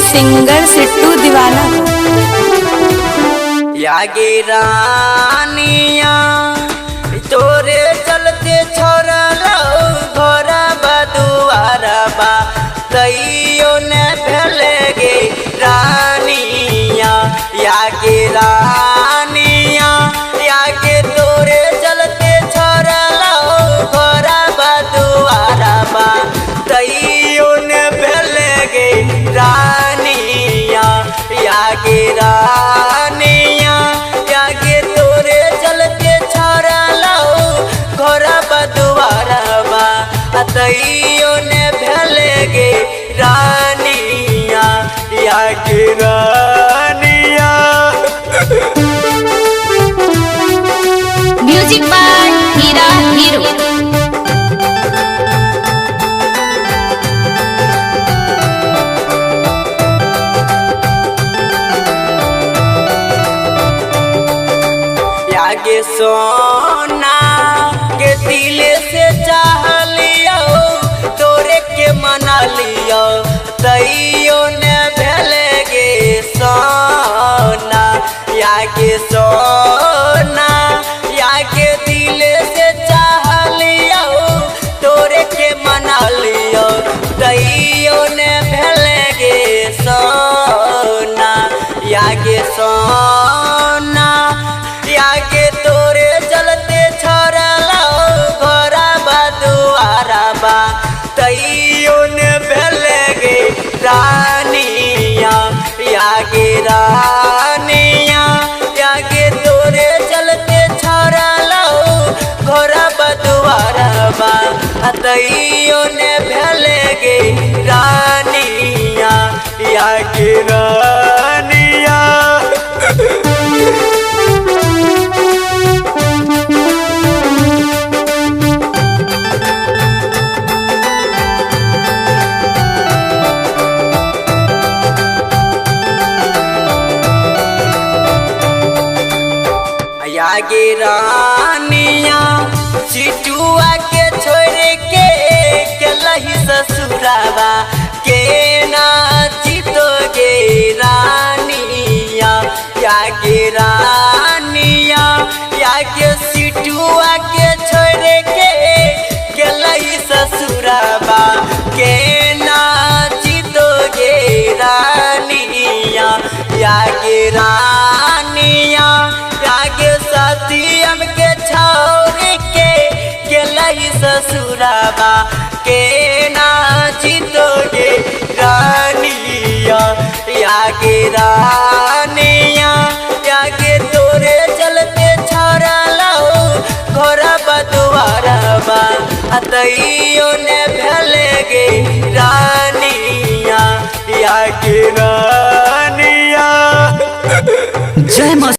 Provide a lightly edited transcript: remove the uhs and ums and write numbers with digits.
Singer सिट्टू दीवाना। यागे रानिया तोरे चलते छोड़लो घोरा बदुआरा बा तैयो ने भेले गे रानिया। यागे रानिया यागे तोरे चलते छोड़लो घोरा बदुआरा बा तैयो ने भेले गे रानिया। यागे रानिया यागे तोरे चलते छोड़लो घोरा बदुआरा बा तैयो ने भेले गे रानिया। यागे रानिया। Music by Heera hero. यागे सोना के दिल से चाह लियो तोरे के मना लियो तैयो ने भेले गे सोना। यागे सोना यागे दिल से चाह लियो तोरे के मना लियो तैयो ने भेले गे सोना। यागे सोना यागे तोरे चलते छोड़लो घोरा बदुआरा बा तैयो ने भेले गे रानिया। यागे रानिया यागे तोरे चलते छोड़लो घोरा बदुआरा बा तैयो ने भेले गे रानिया। यागे रानिया। यागे रानिया चिटुआ के छोड़ के केलही ससुरावा के ना जीतो गे रानिया। यागे रानिया यागे सिटुआ के छोड़ के केलही ससुरावा के ना जीतो गे रानिया। यागे रानिया यागे सतियम के छोड़ के केलही ससुरावा के ना जीतो गे रानिया। यागे रानिया यागे तोरे चलते छोड़लो घोरा बदुआरा बा तैयो ने भेले गे रानिया। यागे रानिया। जय मां।